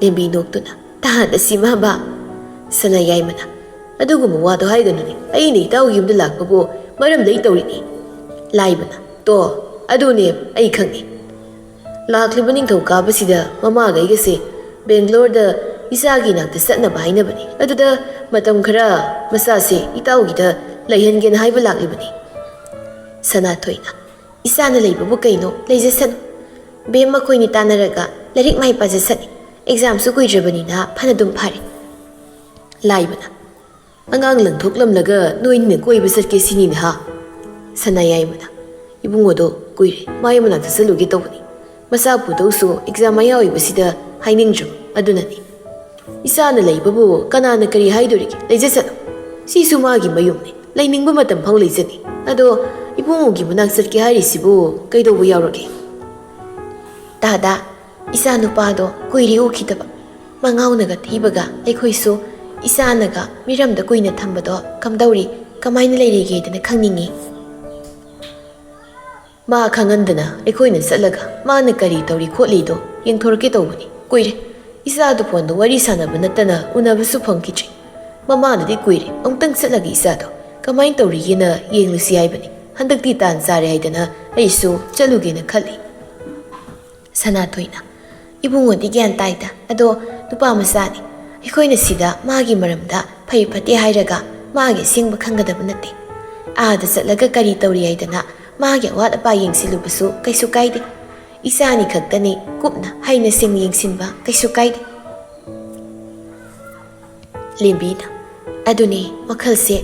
ꯂꯦꯝꯕꯤ ꯅꯣꯛꯇꯨꯅ, "ꯇꯥꯗ ꯁꯤꯃꯥꯕ!" ꯁꯅꯥꯌꯥꯏꯃꯅ, "ꯑꯗꯨꯒꯨꯝꯕ ꯋꯥꯗꯣ ꯍꯥꯏꯒꯅꯨꯅꯦ꯫ ꯑꯩꯅ ꯏꯇꯥꯎꯒꯤ ꯌꯨꯝꯗ ꯂꯥꯛꯄꯕꯨ ꯃꯔꯝ ꯂꯩ ꯇꯧꯔꯤꯅꯤ꯫" ꯂꯥꯏꯕꯅ, "ꯇꯣ, ꯑꯗꯨꯅꯦ ꯑꯩ ꯈꯪꯉꯤ꯫ ꯂꯥꯛꯂꯤꯕ ꯅꯤꯡꯊꯧꯀꯥꯕꯁꯤꯗ ꯃꯃꯥꯒ ꯑꯩꯒꯁꯦ ꯕꯦꯡꯒ꯭ꯂꯣꯔꯗ ꯏꯆꯥꯒꯤ ꯅꯥꯛꯇ ꯆꯠꯅꯕ ꯍꯥꯏꯅꯕꯅꯤ꯫ ꯑꯗꯨꯗ ꯃꯇꯝ ꯈꯔ ꯃꯆꯥꯁꯦ ꯏꯇꯥꯎꯒꯤꯗ ꯂꯩꯍꯟꯒꯦꯅ ꯍꯥꯏꯕ ꯂꯥꯛꯂꯤꯕꯅꯤ꯫" ꯁꯅꯥꯊꯣꯏꯅ, "ꯏꯆꯥꯅ ꯂꯩꯕꯕꯨ ꯀꯩꯅꯣ, ꯂꯩꯖꯁꯅꯨ꯫ ꯕꯦꯝ ꯃꯈꯣꯏꯅꯤ ꯇꯥꯟꯅꯔꯒ ꯂꯥꯏꯔꯤꯛ ꯃꯥꯏ ꯄꯥꯖꯁꯅꯤ꯫ ꯑꯦꯛꯖꯥꯝꯁꯨ ꯀꯨꯏꯗ꯭ꯔꯕꯅꯤꯅ ꯐꯅꯗꯨꯝ ꯐꯥꯔꯦ꯫" ꯂꯥꯏꯕꯅ, "ꯑꯉꯥꯡ ꯂꯪꯊꯣꯛꯂꯝꯂꯒ ꯅꯣꯏꯅꯤꯅ ꯀꯣꯏꯕ ꯆꯠꯀꯦ ꯁꯤꯅꯤꯅꯦ ꯍꯥ?" ꯁꯅꯥꯌꯥꯏꯃꯅ, "ꯏꯕꯨꯡꯉꯣꯗꯣ ꯀꯨꯏꯔꯦ, ꯃꯥꯏ ꯃꯅꯥꯛꯇ ꯆꯠꯂꯨꯒꯦ ꯇꯧꯕꯅꯤ꯫ ꯃꯆꯥ ꯄꯨꯗꯧꯁꯨ ꯑꯦꯛꯖꯥꯝ ꯃꯌꯥ ꯑꯣꯏꯕꯁꯤꯗ ꯍꯥꯏꯅꯤꯡꯗ꯭ꯔꯕ ꯑꯗꯨꯅꯅꯤ꯫ ꯏꯆꯥꯅ ꯂꯩꯕꯕꯨ ꯀꯅꯥꯅ ꯀꯔꯤ ꯍꯥꯏꯗꯣꯔꯤꯒꯦ? ꯂꯩꯖꯁꯅꯨ꯫ ꯁꯤꯁꯨ ꯃꯥꯒꯤ ꯃꯌꯨꯝꯅꯤ, ꯂꯩꯅꯤꯡꯕ ꯃꯇꯝ ꯐꯥꯎ ꯂꯩꯖꯅꯤ꯫ ꯑꯗꯣ ꯏꯕꯨꯡꯉꯣꯒꯤ ꯃꯅꯥꯛ ꯆꯠꯀꯦ ꯍꯥꯏꯔꯤꯁꯤꯕꯨ ꯀꯩꯗꯧꯕ ꯌꯥꯎꯔꯒꯦ? ꯇꯥꯗ, ꯏꯆꯥ ꯅꯨꯄꯥꯗꯣ ꯀꯨꯏꯔꯦ ꯎꯈꯤꯗꯕ꯫ ꯃꯉꯥꯎꯅꯒ ꯊꯤꯕꯒ ꯑꯩꯈꯣꯏꯁꯨ ꯏꯆꯥꯅꯒ ꯃꯤꯔꯝꯗ ꯀꯨꯏꯅ ꯊꯝꯕꯗꯣ ꯀꯝꯗꯧꯔꯤ, ꯀꯃꯥꯏꯅ ꯂꯩꯔꯤꯒꯦꯗꯅ ꯈꯪꯅꯤꯡꯉꯤ꯫ ꯃꯥ ꯈꯪꯍꯟꯗꯅ ꯑꯩꯈꯣꯏꯅ ꯆꯠꯂꯒ ꯃꯥꯅ ꯀꯔꯤ ꯇꯧꯔꯤ ꯈꯣꯠꯂꯤꯗꯣ ꯌꯦꯡꯊꯣꯔꯛꯀꯦ ꯇꯧꯕꯅꯤ꯫ ꯀꯨꯏꯔꯦ ꯏꯆꯥꯗꯨ ꯐꯣꯟꯗ ꯋꯥꯔꯤ ꯁꯥꯟꯅꯕ ꯅꯠꯇꯅ ꯎꯅꯕꯁꯨ ꯐꯪꯈꯤꯗ꯭ꯔꯤ꯫ ꯃꯃꯥꯅꯗꯤ ꯀꯨꯏꯔꯦ ꯑꯃꯨꯛꯇꯪ ꯆꯠꯂꯒ ꯏꯆꯥꯗꯣ ꯀꯃꯥꯏꯅ ꯇꯧꯔꯤꯒꯦꯅ ꯌꯦꯡꯂꯨꯁꯤ ꯍꯥꯏꯕꯅꯤ꯫ ꯍꯟꯗꯛꯇꯤ ꯇꯥꯟ ꯆꯥꯔꯦ ꯍꯥꯏꯗꯅ ꯑꯩꯁꯨ ꯆꯠꯂꯨꯒꯦꯅ ꯈꯜꯂꯤ꯫ ꯁꯅꯥꯊꯣꯏꯅ, "ꯏꯕꯨꯡꯉꯣꯗꯤ ꯒ꯭ꯌꯥꯟ ꯇꯥꯏꯗ, ꯑꯗꯣ ꯅꯨꯄꯥ ꯃꯆꯥꯅꯤ꯫ ꯑꯩꯈꯣꯏꯅ ꯁꯤꯗ ꯃꯥꯒꯤ ꯃꯔꯝꯗ ꯐꯩ ꯐꯠꯇꯦ ꯍꯥꯏꯔꯒ ꯃꯥꯒꯤ ꯑꯁꯦꯡꯕ ꯈꯪꯒꯗꯕ ꯅꯠꯇꯦ꯫ ꯑꯥꯗ ꯆꯠꯂꯒ ꯀꯔꯤ ꯇꯧꯔꯤ ꯍꯥꯏꯗꯅ ꯃꯥꯒꯤ ꯑꯋꯥꯠ ꯑꯄꯥ ꯌꯦꯡꯁꯤꯜꯂꯨꯕꯁꯨ ꯀꯩꯁꯨ ꯀꯥꯏꯗꯦ꯫ ꯏꯆꯥꯅꯤ ꯈꯛꯇꯅꯤ ꯀꯨꯞꯅ ꯍꯩꯅ ꯁꯤꯡꯅ ꯌꯦꯡꯁꯤꯟꯕ ꯀꯩꯁꯨ ꯀꯥꯏꯗꯦ꯫" ꯂꯦꯝꯕꯤꯅ, "ꯑꯗꯨꯅꯤ ꯋꯥꯈꯜꯁꯦ,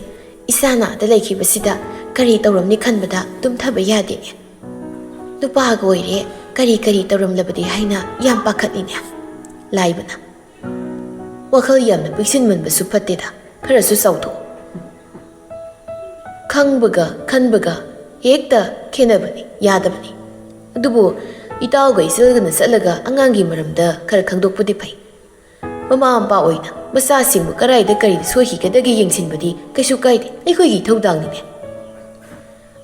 ꯏꯆꯥꯅ ꯑꯥꯗ ꯂꯩꯈꯤꯕꯁꯤꯗ ꯀꯔꯤ ꯇꯧꯔꯝꯅꯤ ꯈꯟꯕꯗ ꯇꯨꯝꯊꯕ ꯌꯥꯗꯦꯅꯦ꯫ ꯅꯨꯄꯥꯒ ꯑꯣꯏꯔꯦ, ꯀꯔꯤ ꯀꯔꯤ ꯇꯧꯔꯝꯂꯕꯗꯤ ꯍꯥꯏꯅ ꯌꯥꯝ ꯄꯥꯈꯠꯂꯤꯅꯦ꯫" ꯂꯥꯏꯕꯅ, "ꯋꯥꯈꯜ ꯌꯥꯝꯅ ꯄꯤꯛꯁꯤꯟꯃꯟꯕꯁꯨ ꯐꯠꯇꯦꯗ, ꯈꯔꯁꯨ ꯆꯥꯎꯊꯣꯛꯎ꯫ ꯈꯪꯕꯒ ꯈꯟꯕꯒ ꯍꯦꯛꯇ ꯈꯦꯠꯅꯕꯅꯤ, ꯌꯥꯗꯕꯅꯤ꯫ ꯑꯗꯨꯕꯨ ꯏꯇꯥꯎꯒ ꯏꯆꯜꯒꯅ ꯆꯠꯂꯒ ꯑꯉꯥꯡꯒꯤ ꯃꯔꯝꯗ ꯈꯔ ꯈꯪꯗꯣꯛꯄꯗꯤ ꯐꯩ꯫ ꯃꯃꯥ ꯃꯄꯥ ꯑꯣꯏꯅ ꯃꯆꯥꯁꯤꯡꯕꯨ ꯀꯗꯥꯏꯗ ꯀꯔꯤꯗ ꯁꯣꯏꯈꯤꯒꯗꯒꯦ ꯌꯦꯡꯁꯤꯟꯕꯗꯤ ꯀꯩꯁꯨ ꯀꯥꯏꯗꯦ, ꯑꯩꯈꯣꯏꯒꯤ ꯏꯊꯧꯗꯥꯡꯅꯤꯅꯦ꯫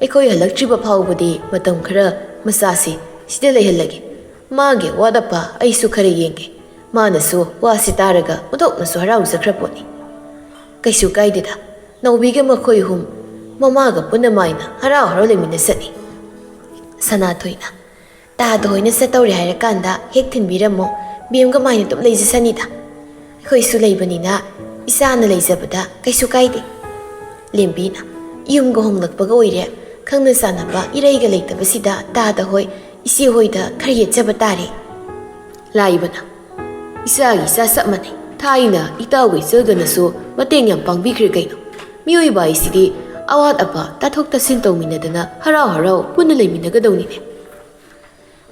ꯑꯩꯈꯣꯏ ꯍꯜꯂꯛꯇ꯭ꯔꯤꯕ ꯐꯥꯎꯕꯗꯤ ꯃꯇꯝ ꯈꯔ ꯃꯆꯥꯁꯤ ꯁꯤꯗ ꯂꯩꯍꯜꯂꯒꯦ꯫ ꯃꯥꯒꯤ ꯑꯋꯥꯠ ꯑꯄꯥ ꯑꯩꯁꯨ ꯈꯔ ꯌꯦꯡꯒꯦ꯫" ꯃꯥꯅꯁꯨ ꯋꯥꯁꯤ ꯇꯥꯔꯒ ꯑꯣꯟꯊꯣꯛꯅꯁꯨ ꯍꯔꯥꯎꯖꯈ꯭ꯔ ꯄꯣꯠꯅꯤ꯫ "ꯀꯩꯁꯨ ꯀꯥꯏꯗꯦꯗ, ꯅꯥꯎꯕꯤꯒ ꯃꯈꯣꯏ ꯑꯍꯨꯝ ꯃꯃꯥꯒ ꯄꯨꯟꯅ ꯃꯥꯏꯅ ꯍꯔꯥꯎ ꯍꯔꯥꯎ ꯂꯩꯃꯤꯟꯅꯁꯅꯤ꯫" ꯁꯅꯥꯊꯣꯏꯅ, "ꯇꯥꯗ ꯍꯣꯏꯅ ꯆꯠꯇꯧꯔꯦ ꯍꯥꯏꯔꯀꯥꯟꯗ ꯍꯦꯛ ꯊꯤꯟꯕꯤꯔꯝꯃꯣ, ꯕꯦꯝꯒ ꯃꯥꯏꯅ ꯑꯗꯨꯝ ꯂꯩꯖꯁꯅꯤꯗ꯫ ꯑꯩꯈꯣꯏꯁꯨ ꯂꯩꯕꯅꯤꯅ ꯏꯆꯥꯅ ꯂꯩꯖꯕꯗ ꯀꯩꯁꯨ ꯀꯥꯏꯗꯦ꯫" ꯂꯦꯝꯕꯤꯅ, "ꯌꯨꯝꯒ ꯍꯣꯡꯂꯛꯄꯒ ꯑꯣꯏꯔꯦ, ꯈꯪꯅ ꯆꯥꯟꯅꯕ ꯏꯔꯩꯒ ꯂꯩꯇꯕꯁꯤꯗ ꯇꯥꯗ ꯍꯣꯏ, ꯏꯆꯦ ꯍꯣꯏꯗ ꯈꯔ ꯌꯦꯠꯆꯕ ꯇꯥꯔꯦ꯫" ꯂꯥꯏꯕꯅ, "ꯏꯆꯥꯒꯤ ꯏꯆꯥ ꯆꯞ ꯃꯥꯟꯅꯩ꯫ ꯊꯥꯏꯅ ꯏꯇꯥꯎꯒ ꯏꯆꯜꯒꯅꯁꯨ ꯃꯇꯦꯡ ꯌꯥꯝ ꯄꯥꯡꯕꯤꯈ꯭ꯔꯦ ꯀꯩꯅꯣ꯫ ꯃꯤꯑꯣꯏꯕ ꯍꯥꯏꯁꯤꯗꯤ ꯑꯋꯥꯠ ꯑꯄꯥ ꯇꯥꯊꯣꯛ ꯇꯥꯁꯤꯟ ꯇꯧꯃꯤꯟꯅꯗꯅ ꯍꯔꯥꯎ ꯍꯔꯥꯎ ꯄꯨꯟꯅ ꯂꯩꯃꯤꯟꯅꯒꯗꯧꯅꯤꯅꯦ꯫"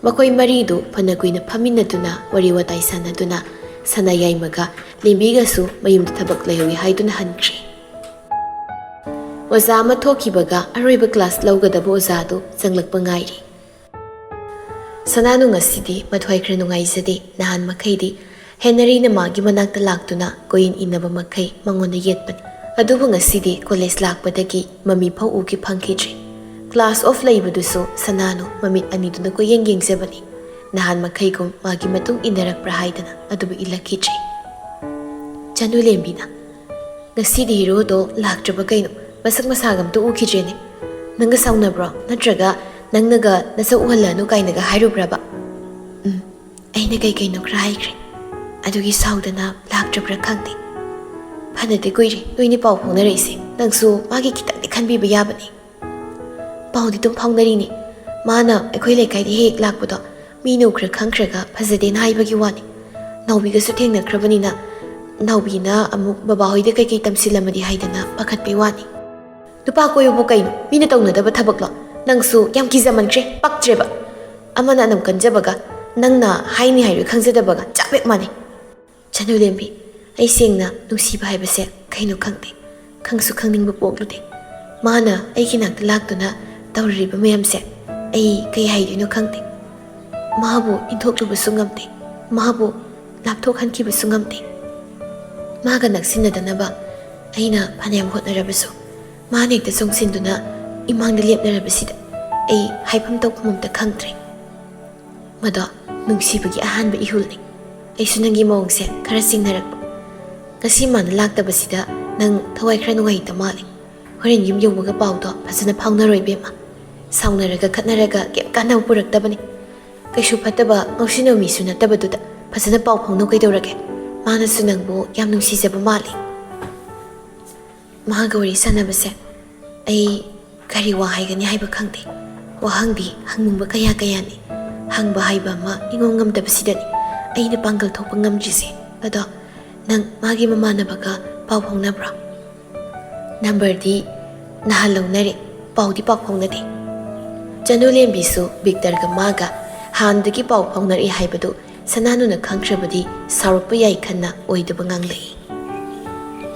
ꯃꯈꯣꯏ ꯃꯔꯤꯗꯨ ꯐꯅ ꯀꯨꯏꯅ ꯐꯝꯃꯤꯟꯅꯗꯨꯅ ꯋꯥꯔꯤ ꯋꯥꯇꯥꯏ ꯁꯥꯟꯅꯗꯨꯅ ꯁꯅꯥ ꯌꯥꯏꯃꯒ ꯂꯦꯝꯕꯤꯒꯁꯨ ꯃꯌꯨꯝꯗ ꯊꯕꯛ ꯂꯩꯍꯧꯏ ꯍꯥꯏꯗꯨꯅ ꯍꯟꯈ꯭ꯔꯦ꯫ ꯑꯣꯖꯥ ꯑꯃ ꯊꯣꯛꯈꯤꯕꯒ ꯑꯔꯣꯏꯕ ꯀ꯭ꯂꯥꯁ ꯂꯧꯒꯗꯕ ꯑꯣꯖꯥꯗꯨ ꯆꯪꯂꯛꯄ ꯉꯥꯏꯔꯤ꯫ ꯁꯅꯥꯅꯨ ꯉꯁꯤꯗꯤ ꯃꯊ꯭ꯋꯥꯏ ꯈꯔ ꯅꯨꯡꯉꯥꯏꯖꯗꯦ꯫ ꯅꯍꯥꯟ ꯃꯈꯩꯗꯤ ꯍꯦꯅꯔꯤꯅ ꯃꯥꯒꯤ ꯃꯅꯥꯛꯇ ꯂꯥꯛꯇꯨꯅ ꯀꯣꯏꯏꯟ ꯏꯟꯅꯕ ꯃꯈꯩ ꯃꯉꯣꯟꯗ ꯌꯦꯠꯄꯅꯤ꯫ ꯑꯗꯨꯕꯨ ꯉꯁꯤꯗꯤ ꯀꯣꯂꯦꯖ ꯂꯥꯛꯄꯗꯒꯤ ꯃꯃꯤ ꯐꯥꯎ ꯎꯈꯤ ꯐꯪꯈꯤꯗ꯭ꯔꯤ꯫ ꯀ꯭ꯂꯥꯁ ꯑꯣꯐ ꯂꯩꯕꯗꯨꯁꯨ ꯁꯅꯥꯅꯨ ꯃꯃꯤꯠ ꯑꯅꯤꯗꯨꯅ ꯀꯣꯏꯌꯦꯡ ꯌꯦꯡꯖꯕꯅꯤ꯫ ꯅꯍꯥꯟ ꯃꯈꯩꯒꯨꯝ ꯃꯥꯒꯤ ꯃꯇꯨꯡ ꯏꯟꯅꯔꯛꯄ꯭ꯔꯥ ꯍꯥꯏꯗꯅ ꯑꯗꯨꯕꯨ ꯏꯜꯂꯛꯈꯤꯗ꯭ꯔꯤ꯫ ꯆꯅꯨ ꯂꯦꯝꯕꯤꯅ, "ꯉꯁꯤꯗꯤ ꯍꯤꯔꯣꯗꯣ ꯂꯥꯛꯇ꯭ꯔꯕ ꯀꯩꯅꯣ? ꯃꯁꯛ ꯃꯁꯥꯒ ꯑꯝꯇ ꯎꯈꯤꯗ꯭ꯔꯦꯅꯦ꯫ ꯅꯪꯒ ꯁꯥꯎꯅꯕ꯭ꯔꯣ? ꯅꯠꯇ꯭ꯔꯒ ꯅꯪꯅꯒ ꯅꯁꯛ ꯎꯍꯜꯂꯅꯨ ꯀꯥꯏꯅꯒ ꯍꯥꯏꯔꯨꯕ꯭ꯔꯕ?" "ꯎꯝ, ꯑꯩꯅ ꯀꯩ ꯀꯩꯅꯣ ꯈꯔ ꯍꯥꯏꯈ꯭ꯔꯦ꯫ ꯑꯗꯨꯒꯤ ꯁꯥꯎꯗꯅ ꯂꯥꯛꯇ꯭ꯔꯕ꯭ꯔꯥ ꯈꯪꯗꯦ꯫ ꯐꯅꯗꯤ ꯀꯨꯏꯔꯦ ꯅꯣꯏꯅꯤ ꯄꯥꯎ ꯐꯥꯎꯅꯔꯛꯏꯁꯦ꯫ ꯅꯪꯁꯨ ꯃꯥꯒꯤ ꯈꯤꯇꯪꯗꯤ ꯈꯟꯕꯤꯕ ꯌꯥꯕꯅꯤ꯫ ꯄꯥꯎꯗꯤ ꯑꯗꯨꯝ ꯐꯥꯎꯅꯔꯤꯅꯤ꯫ ꯃꯥꯅ ꯑꯩꯈꯣꯏ ꯂꯩꯀꯥꯏꯗ ꯍꯦꯛ ꯍꯦꯛ ꯂꯥꯛꯄꯗꯣ ꯃꯤꯅ ꯎꯈ꯭ꯔ ꯈꯪꯈ꯭ꯔꯒ ꯐꯖꯗꯦꯅ ꯍꯥꯏꯕꯒꯤ ꯋꯥꯅꯤ꯫ ꯅꯥꯎꯕꯤꯒꯁꯨ ꯊꯦꯡꯅꯈ꯭ꯔꯕꯅꯤꯅ ꯅꯥꯎꯕꯤꯅ ꯑꯃꯨꯛ ꯕꯕꯥꯍꯣꯏꯗ ꯀꯩꯀꯩ ꯇꯝꯁꯤꯜꯂꯝꯃꯗꯤ ꯍꯥꯏꯗꯅ ꯄꯥꯈꯠꯄꯩ ꯋꯥꯅꯤ꯫" "ꯅꯨꯄꯥ ꯀꯣꯏꯕꯕꯨ ꯀꯩꯅꯣ? ꯃꯤꯅ ꯇꯧꯅꯗꯕ ꯊꯕꯛꯂꯣ? ꯅꯪꯁꯨ ꯌꯥꯝ ꯀꯤꯖꯃꯟꯈ꯭ꯔꯦ, ꯄꯛꯇ꯭ꯔꯦꯕ꯫ ꯑꯃꯅ ꯑꯅꯝ ꯀꯟꯖꯕꯒ ꯅꯪꯅ ꯍꯥꯏꯅꯤ ꯍꯥꯏꯔꯣꯏ ꯈꯪꯖꯗꯕꯒ ꯆꯞ ꯍꯦꯛ ꯃꯥꯟꯅꯩ꯫" "ꯆꯅꯨ ꯂꯦꯝꯕꯤ, ꯑꯩ ꯁꯦꯡꯅ ꯅꯨꯡꯁꯤꯕ ꯍꯥꯏꯕꯁꯦ ꯀꯩꯅꯣ ꯈꯪꯗꯦ, ꯈꯪꯁꯨ ꯈꯪꯅꯤꯡꯕ ꯄꯣꯛꯂꯨꯗꯦ꯫ ꯃꯥꯅ ꯑꯩꯒꯤ ꯅꯥꯛꯇ ꯂꯥꯛꯇꯨꯅ ꯇꯧꯔꯤꯕ ꯃꯌꯥꯝꯁꯦ ꯑꯩ ꯀꯩ ꯍꯥꯏꯗꯣꯏꯅꯣ ꯈꯪꯗꯦ꯫ ꯃꯥꯕꯨ ꯏꯟꯊꯣꯛꯂꯨꯕꯁꯨ ꯉꯝꯗꯦ, ꯃꯥꯕꯨ ꯂꯥꯞꯊꯣꯛꯍꯟꯈꯤꯕꯁꯨ ꯉꯝꯗꯦ꯫ ꯃꯥꯒ ꯅꯛꯁꯤꯟꯅꯗꯅꯕ ꯑꯩꯅ ꯐꯅꯌꯥꯝ ꯍꯣꯠꯅꯔꯕꯁꯨ, ꯃꯥꯅ ꯍꯦꯛꯇ ꯆꯣꯡꯁꯤꯟꯗꯨꯅ ꯏꯃꯥꯡꯗ ꯂꯦꯞꯅꯔꯕꯁꯤꯗ ꯑꯩ ꯍꯥꯏꯐꯝ ꯇꯧꯐꯝ ꯑꯝꯇ ꯈꯪꯗ꯭ꯔꯦ꯫ ꯃꯗꯣ ꯅꯨꯡꯁꯤꯕꯒꯤ ꯑꯍꯥꯟꯕ ꯏꯍꯨꯜꯅꯤ꯫ ꯑꯩꯁꯨ ꯅꯪꯒꯤ ꯃꯑꯣꯡꯁꯦ ꯈꯔ ꯆꯤꯡꯅꯔꯛꯄ꯫ ꯉꯁꯤ ꯃꯥꯅ ꯂꯥꯛꯇꯕꯁꯤꯗ ꯅꯪ ꯊꯋꯥꯏ ꯈꯔ ꯅꯨꯡꯉꯥꯏꯇ ꯃꯥꯜꯂꯦ꯫ ꯍꯣꯔꯦꯟ ꯌꯨꯝ ꯌꯧꯕꯒ ꯄꯥꯎꯗꯣ ꯐꯖꯅ ꯐꯥꯎꯅꯔꯣꯏ ꯏꯕꯦꯝꯃ꯫ ꯁꯥꯎꯅꯔꯒ ꯈꯠꯅꯔꯒ ꯀꯩꯝ ꯀꯥꯟꯅꯕ ꯄꯨꯔꯛꯇꯕꯅꯤ꯫ ꯀꯩꯁꯨ ꯐꯠꯇꯕ ꯉꯥꯎꯁꯤꯟꯅꯕ ꯃꯤꯁꯨ ꯅꯠꯇꯕꯗꯨꯗ ꯐꯖꯅ ꯄꯥꯎ ꯐꯥꯎꯅꯧ ꯀꯩꯗꯧꯔꯒꯦ? ꯃꯥꯅꯁꯨ ꯅꯪꯕꯨ ꯌꯥꯝ ꯅꯨꯡꯁꯤꯖꯕ ꯃꯥꯜꯂꯤ꯫" ꯃꯥꯒ ꯋꯥꯔꯤ ꯁꯥꯟꯅꯕꯁꯦ ꯑꯩ ꯀꯔꯤ ꯋꯥ ꯍꯥꯏꯒꯅꯤ ꯍꯥꯏꯕ ꯈꯪꯗꯦ꯫ ꯋꯥꯍꯪꯗꯤ ꯍꯪꯅꯤꯡꯕ ꯀꯌꯥ ꯀꯌꯥꯅꯤ꯫ ꯍꯪꯕ ꯍꯥꯏꯕ ꯑꯃ ꯏꯉꯝ ꯉꯝꯗꯕꯁꯤꯗꯅꯤ ꯑꯩꯅ ꯄꯥꯡꯒꯜ ꯊꯣꯛꯄ ꯉꯝꯗ꯭ꯔꯤꯁꯦ꯫ ꯑꯗꯣ ꯅꯪ ꯃꯥꯒꯤ ꯃꯃꯥꯟꯅꯕꯒ ꯄꯥꯎ ꯐꯥꯎꯅꯕ꯭ꯔꯣ? ꯅꯝꯕꯔꯗꯤ ꯅꯍꯥꯟ ꯂꯧꯅꯔꯦ, ꯄꯥꯎꯗꯤ ꯄꯥꯎ ꯐꯥꯎꯅꯗꯦ꯫ ꯆꯅꯨ ꯂꯦꯝꯕꯤꯁꯨ ꯕꯤꯛꯇꯔꯒ ꯃꯥꯒ ꯍꯥꯟꯅꯗꯒꯤ ꯄꯥꯎ ꯐꯥꯎꯅꯔꯛꯏ ꯍꯥꯏꯕꯗꯨ ꯁꯅꯥꯅꯨꯅ ꯈꯪꯈ꯭ꯔꯕꯗꯤ ꯁꯥꯎꯔꯛꯄ ꯌꯥꯏ ꯈꯟꯅ ꯑꯣꯏꯗꯕ ꯉꯥꯡꯂꯛꯏ꯫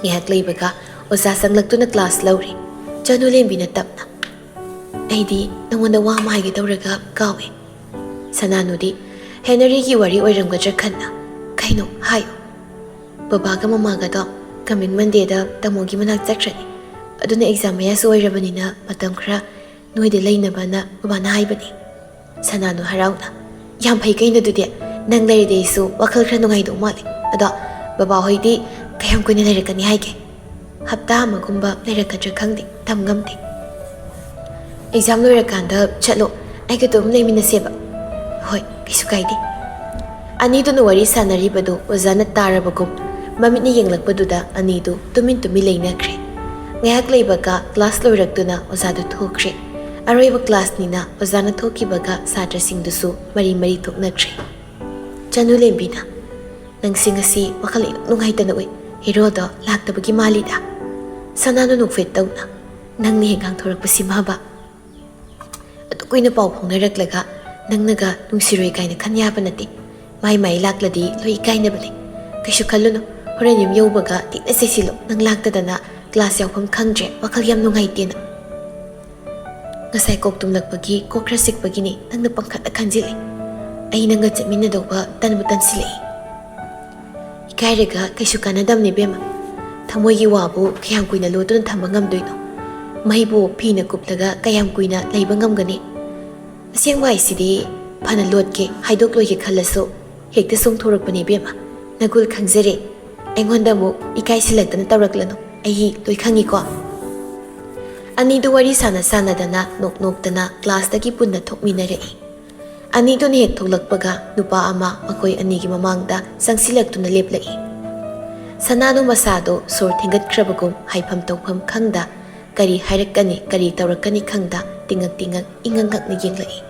ꯉꯥꯏꯍꯥꯛ ꯂꯩꯕꯒ ꯑꯣꯖꯥ ꯆꯪꯂꯛꯇꯨꯅ ꯀ꯭ꯂꯥꯁ ꯂꯧꯔꯤ꯫ ꯆꯅꯨ ꯂꯦꯝꯕꯤꯅ ꯇꯞꯅ, "ꯑꯩꯗꯤ ꯅꯉꯣꯟꯗ ꯋꯥ ꯑꯃ ꯍꯥꯏꯒꯦ ꯇꯧꯔꯒ ꯀꯥꯎꯋꯦ꯫" ꯁꯅꯥꯅꯨꯗꯤ, "ꯍꯦꯅꯔꯤꯒꯤ ꯋꯥꯔꯤ ꯑꯣꯏꯔꯝꯒꯗ꯭ꯔꯥ?" ꯈꯟꯅ, "ꯀꯩꯅꯣ? ꯍꯥꯏꯌꯨ꯫" "ꯕꯕꯥꯒ ꯃꯃꯥꯒꯗꯣ coming Mondayꯗ ꯇꯥꯃꯣꯒꯤ ꯃꯅꯥꯛ ꯆꯠꯈ꯭ꯔꯅꯤ꯫ ꯑꯗꯨꯅ exam ꯃꯌꯥꯁꯨ ꯑꯣꯏꯔꯕꯅꯤꯅ ꯃꯇꯝ ꯈꯔ ꯅꯣꯏꯗ ꯂꯩꯅꯕꯅ ꯕꯕꯥꯅ ꯍꯥꯏꯕꯅꯤ꯫" ꯁꯅꯥꯅꯨ ꯍꯔꯥꯎꯅ, "ꯌꯥꯝ ꯐꯩ ꯀꯩꯅꯣ ꯑꯗꯨꯗꯤ꯫ ꯅꯪ ꯂꯩꯔꯗꯤ ꯑꯩꯁꯨ ꯋꯥꯈꯜ ꯈꯔ ꯅꯨꯡꯉꯥꯏꯗꯧ ꯃꯥꯜꯂꯦ꯫ ꯑꯗꯣ ꯕꯕꯥ ꯍꯣꯏꯗꯤ ꯀꯌꯥꯝ ꯀꯨꯏꯅ ꯂꯩꯔꯛꯀꯅꯤ ꯍꯥꯏꯒꯦ?" "ꯍꯞꯇꯥ ꯑꯃꯒꯨꯝꯕ ꯂꯩꯔꯛꯀꯗ꯭ꯔꯥ ꯈꯪꯗꯦ, ꯇꯝ ꯉꯝꯗꯦ꯫" "Exam ꯂꯣꯏꯔꯀꯥꯟꯗ ꯆꯠꯂꯣ, ꯑꯩꯒ ꯑꯗꯨꯝ ꯂꯩꯃꯤꯟꯅꯁꯦꯕ꯫" "ꯍꯣꯏ, ꯀꯩꯁꯨ ꯀꯥꯏꯗꯦ꯫" ꯑꯅꯤꯗꯨꯅ ꯋꯥꯔꯤ ꯁꯥꯟꯅꯔꯤꯕꯗꯨ ꯑꯣꯖꯥꯅ ꯇꯥꯔꯕꯒꯨꯝ ꯃꯃꯤꯠꯅ ꯌꯦꯡꯂꯛꯄꯗꯨꯗ ꯑꯅꯤꯗꯨ ꯇꯨꯃꯤꯟ ꯇꯨꯃꯤꯟ ꯂꯩꯅꯈ꯭ꯔꯦ꯫ ꯉꯥꯏꯍꯥꯛ ꯂꯩꯕꯒ class ꯂꯣꯏꯔꯛꯇꯨꯅ ꯑꯣꯖꯥꯗꯨ ꯊꯣꯛꯈ꯭ꯔꯦ꯫ ꯑꯔꯣꯏꯕ classꯅꯤꯅ ꯑꯣꯖꯥꯅ ꯊꯣꯛꯈꯤꯕꯒ ꯁꯥꯇ꯭ꯔꯁꯤꯡꯗꯨꯁꯨ ꯃꯔꯤ ꯃꯔꯤ ꯊꯣꯛꯅꯈ꯭ꯔꯦ꯫ ꯆꯅꯨ ꯂꯦꯝꯕꯤꯅ, "ꯅꯪꯁꯤ ꯉꯁꯤ ꯋꯥꯈꯜ ꯏꯅꯨꯡ ꯅꯨꯡꯉꯥꯏꯇꯅ ꯎꯏ꯫ Heroꯗꯣ ꯂꯥꯛꯇꯕꯒꯤ ꯃꯥꯜꯂꯤꯗ꯫" ꯁꯅꯥꯅ ꯅꯣꯛꯐꯦꯠ ꯇꯧꯅ, "ꯅꯪꯅ ꯍꯦꯛ ꯉꯥꯡꯊꯣꯔꯛꯄꯁꯤ ꯃꯥꯕ꯫ ꯑꯗꯨ ꯀꯨꯏꯅ ꯄꯥꯎ ꯐꯥꯎꯅꯔꯛꯂꯒ ꯅꯪꯅꯒ ꯅꯨꯡꯁꯤꯔꯣꯏ ꯀꯥꯏꯅ ꯈꯟ ꯌꯥꯕ ꯅꯠꯇꯦ꯫ ꯃꯥꯏ ꯃꯥꯏ ꯂꯥꯛꯂꯗꯤ ꯂꯣꯏ ꯏꯀꯥꯏꯅꯕꯅꯦ꯫ ꯀꯩꯁꯨ ꯈꯜꯂꯨꯅꯨ, ꯍꯣꯔꯦꯟ ꯌꯨꯝ ꯌꯧꯕꯒ ꯇꯤꯛꯅ ꯆꯩꯁꯤꯜꯂꯣ꯫ ꯅꯪ ꯂꯥꯛꯇꯗꯅ class ꯌꯥꯎꯐꯝ ꯈꯪꯗ꯭ꯔꯦ, ꯋꯥꯈꯜ ꯌꯥꯝ ꯅꯨꯡꯉꯥꯏꯇꯦꯅ꯫ ꯉꯁꯥꯏ ꯀꯣꯛ ꯇꯨꯝꯂꯛꯄꯒꯤ ꯀꯣꯛ ꯈꯔ ꯆꯤꯛꯄꯒꯤꯅꯤ ꯅꯪꯅ ꯄꯪꯈꯠꯇ ꯈꯟꯖꯤꯜꯂꯤ꯫ ꯑꯩ ꯅꯪꯒ ꯆꯠꯃꯤꯟꯅꯗꯧꯕ ꯇꯟꯕꯨ ꯇꯟꯁꯤꯜꯂꯛꯏ꯫" "ꯏꯀꯥꯏꯔꯒ ꯀꯩꯁꯨ ꯀꯥꯟꯅꯗꯕꯅꯤ ꯏꯕꯦꯝꯃ꯫ ꯊꯃꯣꯏꯒꯤ ꯋꯥꯕꯨ ꯀꯌꯥꯝ ꯀꯨꯏꯅ ꯂꯣꯠꯇꯨꯅ ꯊꯝꯕ ꯉꯝꯗꯣꯏꯅꯣ? ꯃꯩꯕꯨ ꯐꯤꯅ ꯀꯨꯞꯂꯒ ꯀꯌꯥꯝ ꯀꯨꯏꯅ ꯂꯩꯕ ꯉꯝꯒꯅꯤ? ꯑꯁꯦꯡꯕ ꯍꯥꯏꯁꯤꯗꯤ ꯐꯅ ꯂꯣꯠꯀꯦ, ꯍꯥꯏꯗꯣꯛꯂꯣꯏꯒꯦ ꯈꯜꯂꯁꯨ ꯍꯦꯛꯇ ꯆꯣꯡꯊꯣꯔꯛꯄꯅꯤ ꯏꯕꯦꯝꯃ꯫ ꯅꯒꯨꯜ ꯈꯪꯖꯔꯦ꯫ ꯑꯩꯉꯣꯟꯗ ꯑꯃꯨꯛ ꯏꯀꯥꯏꯁꯤꯜꯂꯛꯇꯅ ꯇꯧꯔꯛꯂꯅꯨ꯫ ꯑꯩ ꯂꯣꯏ ꯈꯪꯉꯤꯀꯣ꯫" ꯑꯅꯤꯗꯨ ꯋꯥꯔꯤ ꯁꯥꯟꯅ ꯁꯥꯟꯅꯗꯅ ꯅꯣꯛ ꯅꯣꯛꯇꯅ classꯇꯒꯤ ꯄꯨꯟꯅ ꯊꯣꯛꯃꯤꯟꯅꯔꯛꯏ꯫ ꯑꯅꯤꯗꯨꯅ ꯍꯦꯛ ꯊꯣꯛꯂꯛꯄꯒ ꯅꯨꯄꯥ ꯑꯃ ꯃꯈꯣꯏ ꯑꯅꯤꯒꯤ ꯃꯃꯥꯡꯗ ꯆꯪꯁꯤꯜꯂꯛꯇꯨꯅ ꯂꯦꯞꯂꯛꯏ꯫ ꯁꯅꯥꯅꯨ ꯃꯁꯥꯗꯣ ꯁꯣꯔ ꯊꯦꯡꯒꯠꯈ꯭ꯔꯕꯒꯨꯝ ꯍꯥꯏꯐꯝ ꯇꯧꯐꯝ ꯈꯪꯗ, ꯀꯔꯤ ꯍꯥꯏꯔꯛꯀꯅꯤ, ꯀꯔꯤ ꯇꯧꯔꯛꯀꯅꯤ ꯈꯪꯗ ꯇꯤꯡꯉꯛ ꯇꯤꯡꯉꯛ ꯏꯉꯛ ꯉꯛꯅ ꯌꯦꯡꯂꯛꯏ꯫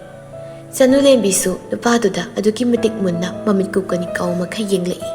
ꯆꯅꯨ ꯂꯦꯝꯕꯤꯁꯨ ꯅꯨꯄꯥꯗꯨꯗ ꯑꯗꯨꯛꯀꯤ ꯃꯇꯤꯛ ꯃꯨꯟꯅ ꯃꯃꯤꯠ ꯀꯨꯞꯀꯅꯤ ꯀꯥꯎ ꯃꯈꯩ ꯌꯦꯡꯂꯛꯏ꯫